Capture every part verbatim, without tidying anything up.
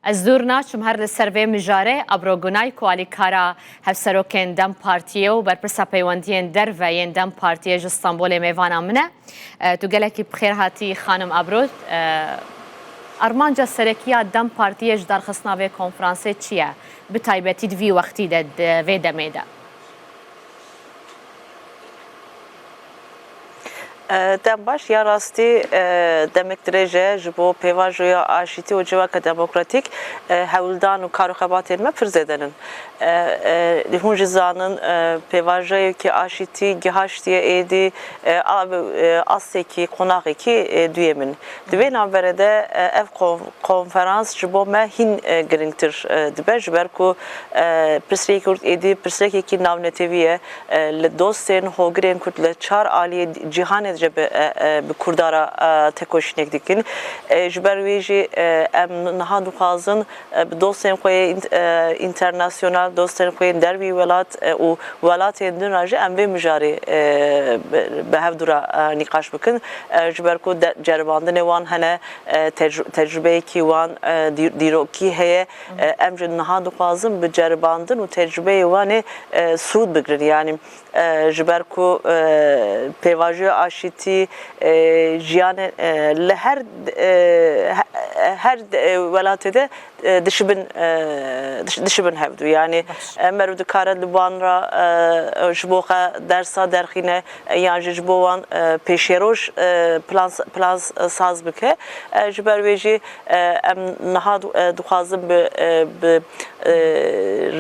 Ez dûr naçim her li ser vê mijarê. Ebro Gunay ku alîkara hevserokên DEM Partiyê û berpirsa peywendiyên derve yên DEM Partiyê ji Stenbolê mêvana min e. E, tu gelekî bi xêr hatî xanim Ebro. E, armanca serekî ya DEM Partiyê ji darxistina vê konferansê çi ye? Bi taybetî di vî wextî de, di vê demê de. E, dem baş, ya rastî, e, demek dirêj e ji bo pêvajoya aşîtî û civaka demokratîk, e, hewldan û kar û xebatên me pir zêde nin. E, e, hûn jî zanin, e, pêvajoyekî aşîtî gihaştiye êdî, e, a, e, astekî, qonaxekî, e, duyê min. Di vê navberê de, e, ev kon-, konferans ji bo me hîn, e, girîngtir, e, dibe, ji ber ku, e, pirsgirêk êdî pirsgirêkekî navnetewî ye, e, li dostên hogirên Kurd li çar aliyê cîhanê de bi, e, e, bi Kurda re, e, tekoşînek dikin. E, ji ber wê jî, e, em niha dixwazin, e, bi dostên xwe yên int-, e, înternasyonal, dostên xwe yên dervî welat, e, û welatên din re jî em vê mijarê, e, bi, bi hevdû re, e, nîqaş bikin. E, ji ber ku de-, ceribandinê wan hene, e, tec-, tecrubeyekî wan, e, dî-, dîrokî heye. E, em ji niha dixwazin bi ceribandin û tecrubeyê wan ê, e, sûd bigirin. Yanî, e, ji ber ku, e, pêvajoya aşîtî, e, jiyanê, e, li her, e, he-, her, e, welatê de, e, dişibin, e, diş-, dişibin hevdû. Yanî, Baş. e, meriv dikare li wan re, e, ji bo xwe dersa derxîne, e, yan jî ji bo wan, e, pêşeroj, e, plan, plan saz bike. E, ji ber wê jî, e, em niha di-, e, dixwazin bi, e, bi, e,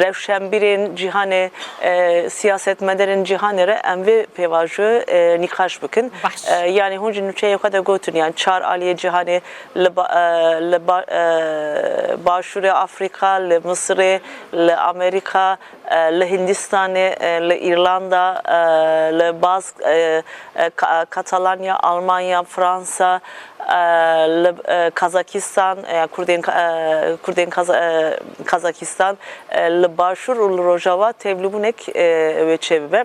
rewşenbîrên cîhanê, e, siyasetmedarên cîhanê re em vê pêvajoyê, e, nîqaş bikin. Baş. E, yanî hûn jî nûçeyê xwe de gotin, yanî çar aliyê cîhanê li ba-, e, li ba-, e, Başûrê Afrîka, li Misirê, li Amerîka, e, li Hindistanê, e, li Îrlanda, e, li Bask, e, e, Ka-, Katalanya, Almanya, Fransa, e, li, e, Kazakistan, e, Kurdên Ka-, e, Kurdên Kaza-, e, Kazakistan, e, li Başûr û li Rojava tevlîbûnek, e, wê çêbibe.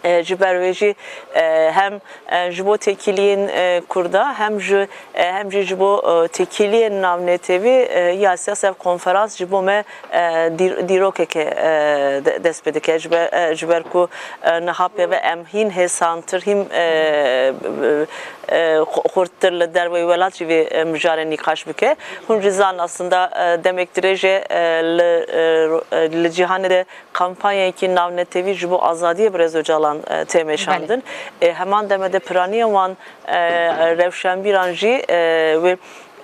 E, ji ber wê jî, e, hem, e, ji bo têkiliyên, e, Kurda, hem ji, e, hem jî ji bo, e, têkiliyên navnetewî, e, ya siyas ev konferans ji bo me, e, dîr-, dîrokeke, e, de-, dest pê dike. Ji ber, e, ji ber ku, e, niha pê ve em hîn hêsantir, hîn, e, e, xu-, xurttir li derveyî welat jî vê, e, mijarê nîqaş bike. Hûn jî zan aslında, e, demek dirêj e, e, li, e, ro-, e, li cîhanê de kampanyayekî navnetewî ji bo azadiyê Birêz Ocalan, e, tê meşandin. Belê. E, heman deme de piraniya wan, e, rewşenbîran jî, e, wê,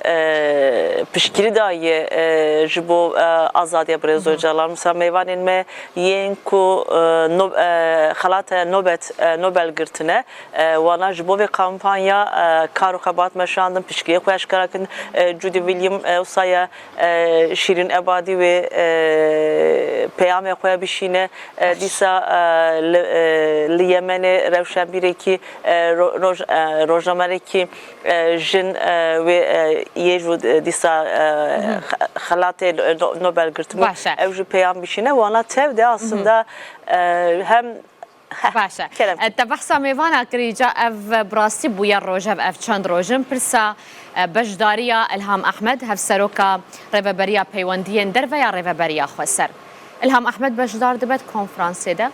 e, piştgirî daye, e, ji bo, e, azadiya Birêz Ocalan. Mesela mêvanên me yên ku, e, no-, e, xelata Nobet, e, Nobel girtine, e, wana ji bo vê kampanya, e, kar û xebat meşandin, piştgiriyê xwe eşkera kirin. E, Judy William, e, wisa ye, e, Şîrîn Ebadî wê, e, peyamê xwe bişîne. E, dîsa, e, li, e, li Yemenê rewşenbîrekî, e, ro-, roj-, e, rojnamerekî, e, jin, e, wê, e, yê jû, e, dîsa, e, xe-, xelatê no-, Nobel girtibû. Baş e. Ew jî peyam bişîne. Wana tev de aslında, e, hem Heh, Baş e. kerem. E, te behsa mêvana kirî, ca ev bi rastî bûye rojev, ev çend roj in. Pirsa, e, beşdariya Ilham Ehmed, hevseroka Rêveberiya Peywendiyên Derve ya Rêveberiya Xweser. Ilham Ehmed beşdar dibe di konferansê de?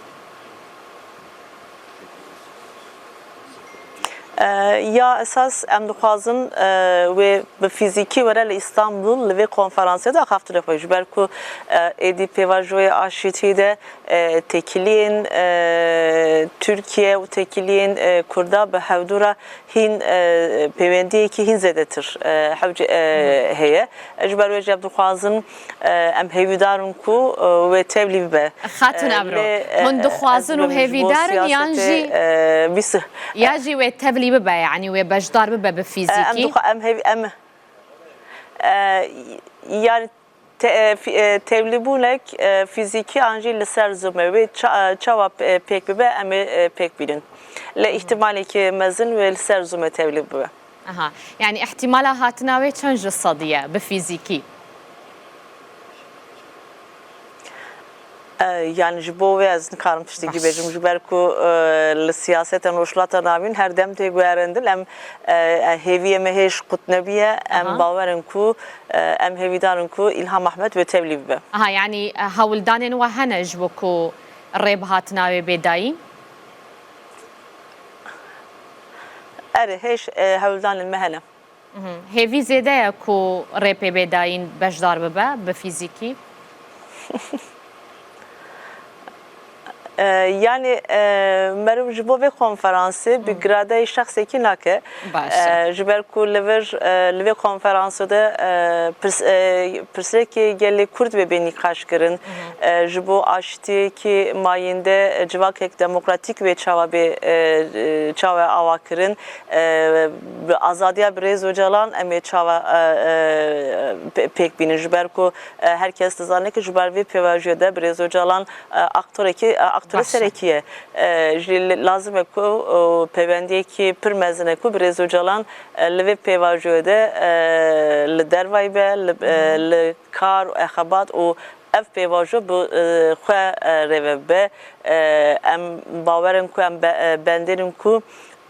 E, ya esas em dixwazin, e, wê bi fîzîkî were li Îstanbul, li vê konferansê de axaftinê xwe, ji ber ku, e, êdî pêvajoyê aşîtî de, e, têkiliyên, e, Tirkiye û têkiliyên, e, Kurda bi hevdû re hîn, e, pêwendiyekî hîn zêdetir, e, hewce, e, heye. Ji ber wê jî em dixwazin, e, em hêvîdar in ku, e, wê tevlî bibe. Xatun E, Ebro, lê, e, hûn dixwazin ez û bibim ji bo hêvîdar in yan siyasetê, jî, e, bîs- ya jî wê tevlî bibe, yanî wê beşdar bibe bi E, em fîzîkî? dixwa-, em hêv-, em, e, yanî te-, e, fî-, e, tevlîbûnek, e, fîzîkî an jî li ser zûm e. Wê ça-, e, çawa, e, pêk bibe, em ê, e, pêk bînin. Lê îhtimalekî mezin wê li ser zûm e tevlî bibe. Aha. Yanî îhtimala hatina wê çend ji sedî ye bi fîzîkî? E, Yani ji bo wê ez nikarim tiştekî bêjim, ji ber ku, e, li siyaseta Rojhilata Navîn her dem tê guherandin. Em, e, e, hêviyê me hêj qut nebiye. Em bawer in ku, e, em hêvîdar in ku Îlham Ehmed wê tevlî bibe. Aha, yani, e, hewldanên we hene ji bo ku rê bihatina wê bê dayîn? Erê, hêj, e, hewldanên me hene. Mhm. Hêvî zêde ye ku rê pê bê dayîn beşdar bibe bi fîzîkî? E, yani, e, meriv ji bo vê konferansê bi giradeyê şexsekî nake. Baş e. E, ji ber ku li vir, e, li vê konferansê de, e, pirs-, e, pirsêkê gelê Kurd bê bê nîqaş kirin. Mhm. E, ji bo aştiyekî mayînde, e, civakek demokratîk bê çawa bê, e, e, çawa ava kirin. E, bi azadiya birêz Ocalan em ê çawa, e, e, pê-, pêk bînin? Ji ber ku, e, her kes dizane ku ji ber vê pêvajoyê de birêz Ocalan, e, aktorekî, e, aktorê Baş e. serekî ye. E, jî li-, lazim e ku, e, peywendiyekî pir mezin e ku birêz Ocalan, e, li vê pêvajoyê de, e, li dervayî be, li, e, li kar û xebat û ev pêvajo bi, e, xwe, e, rêve bibe. E, em bawer in ku em be-, e, bendêr in ku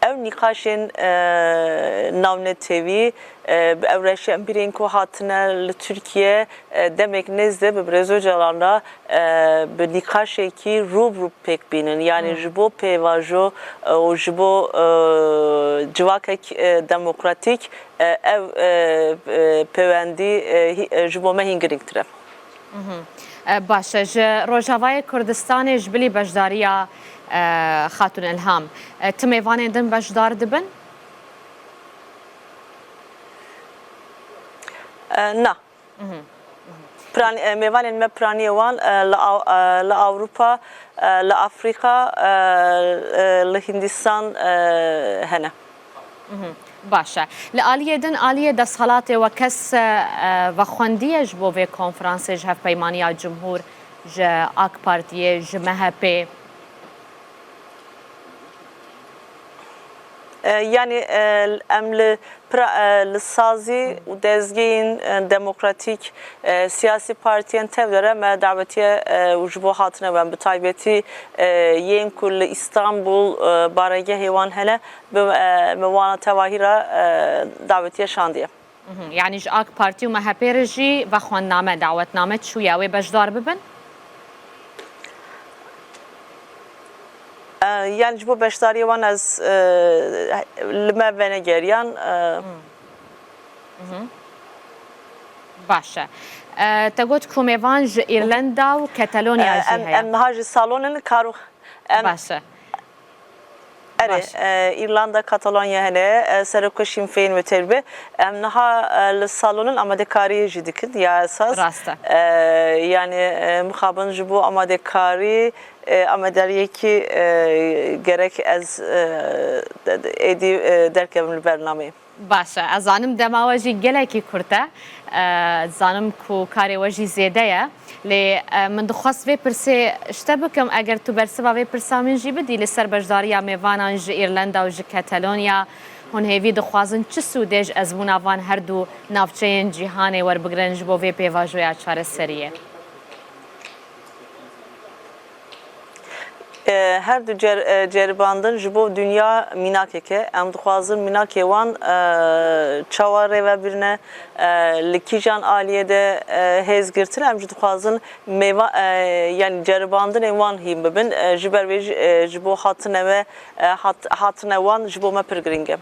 ew nîqaşên, e, navnetewî, e, bi ew reşên bîrên ku hatine li Tirkiye, e, demek nêz de bi Birêz Ocalan re, e, bi nîqaşekî rû bi rû pêk bînin. Yani Hmm. ji bo pêvajo, e, û ji bo, e, civakek, e, demokratîk, e, ev, e, e, pêwendî, e, hî-, e, ji bo me hîn girîngtir e. Mhm. E, baş e. Ji Rojavayê Kurdistanê ji bilî beşdariya, e, Xatûn Îlham, e, ti mêvanên din beşdar dibin? E, na. Mhm. Piran-, e, mêvanên me piraniyê wan, e, li Aw-, e, li Ewropa, e, li Afrîka, e, e, li Hindistan, e, hene. Mhm. Baş e. Li aliyê din, aliyê desthilatê we kes, e, vexwendiye ji bo vê konferansê ji Hevpeymaniya Cumhur, ji AK Partiyê, ji MHPê? E, yani, e, em li pra-, e, li sazî û dezgehên, e, demokratîk, e, siyasî partiyên tev de re me dawetiye, e, û ji bo hatine we, bi taybetî, e, yên ku li Îstanbul, e, baregehê wan hene, bi, e, me wana tevahî re, e, dawetiye şandiye. Mhm. Yani ji AK Partî û MHPê re jî vexwendname, dawetname çûye, ew ê beşdar bibin? E, yani ji bo beşdariyê wan ez, e, li me venegeriyan, e. Mhm. Baş e. E, te got ku mêvan ji Îrlanda û Katalonya E, jî em, heye. Em niha ji salonên kar û em Baş e. Erê, Baş. e, Îrlanda, Katalonya hene, e, serokê Sinn Féin wê tevlî be. Em niha, e, li salonên amadekariyê jî dikin, ya esas. Rast e. E, yani, e, mixabin ji bo amadekarî, e, amadariyekî, e, gerek ez, e, de-, de-, êdî, e, derkevim li bernameyê. Baş e. Ez zanim dema we jî gelekî kurt e. E, zanim ku karê we jî zêde ye. Lê, e, min dixwest vê pirsê ji te bikim, eger tu bersiva vê pirsa min jî bidî, li ser beşdariya mêvanan ji Îrlanda û ji Katalonya, hûn hêvî dixwazin çi sûdê ji ezmûna van her du navçeyên cîhanê werbigrin ji bo vê pêvajoya çareseriyê? E, her du cer-, e, ceribandin ji bo dinya mînakek e. Em dixwazin mînakê wan, e, çawa rêve birine, e, li kîjan aliyê de, e, hêz girtin. Em jî dixwazin mêva-, e, yani ceribandinên wan hîn bibin. E, ji ber vê jî, e, ji bo hatine me, e, hat-, hatine wan ji bo me pir girîng e.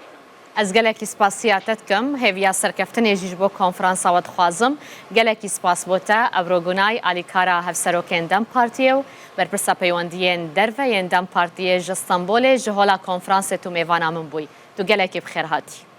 Ez gelekî spasiya te dikim. Hêviya serkeftinê jî ji bo konferansa we dixwazim. Gelekî spas bo te, Ebro Gunay, alîkara Hevserokên DEM Partiyê û berpirsa peywendiyên derve yên DEM Partiyê ji Stenbolê, ji hola konferansê tu mêvana min bûyî. Tu gelekî bi xêr hatî.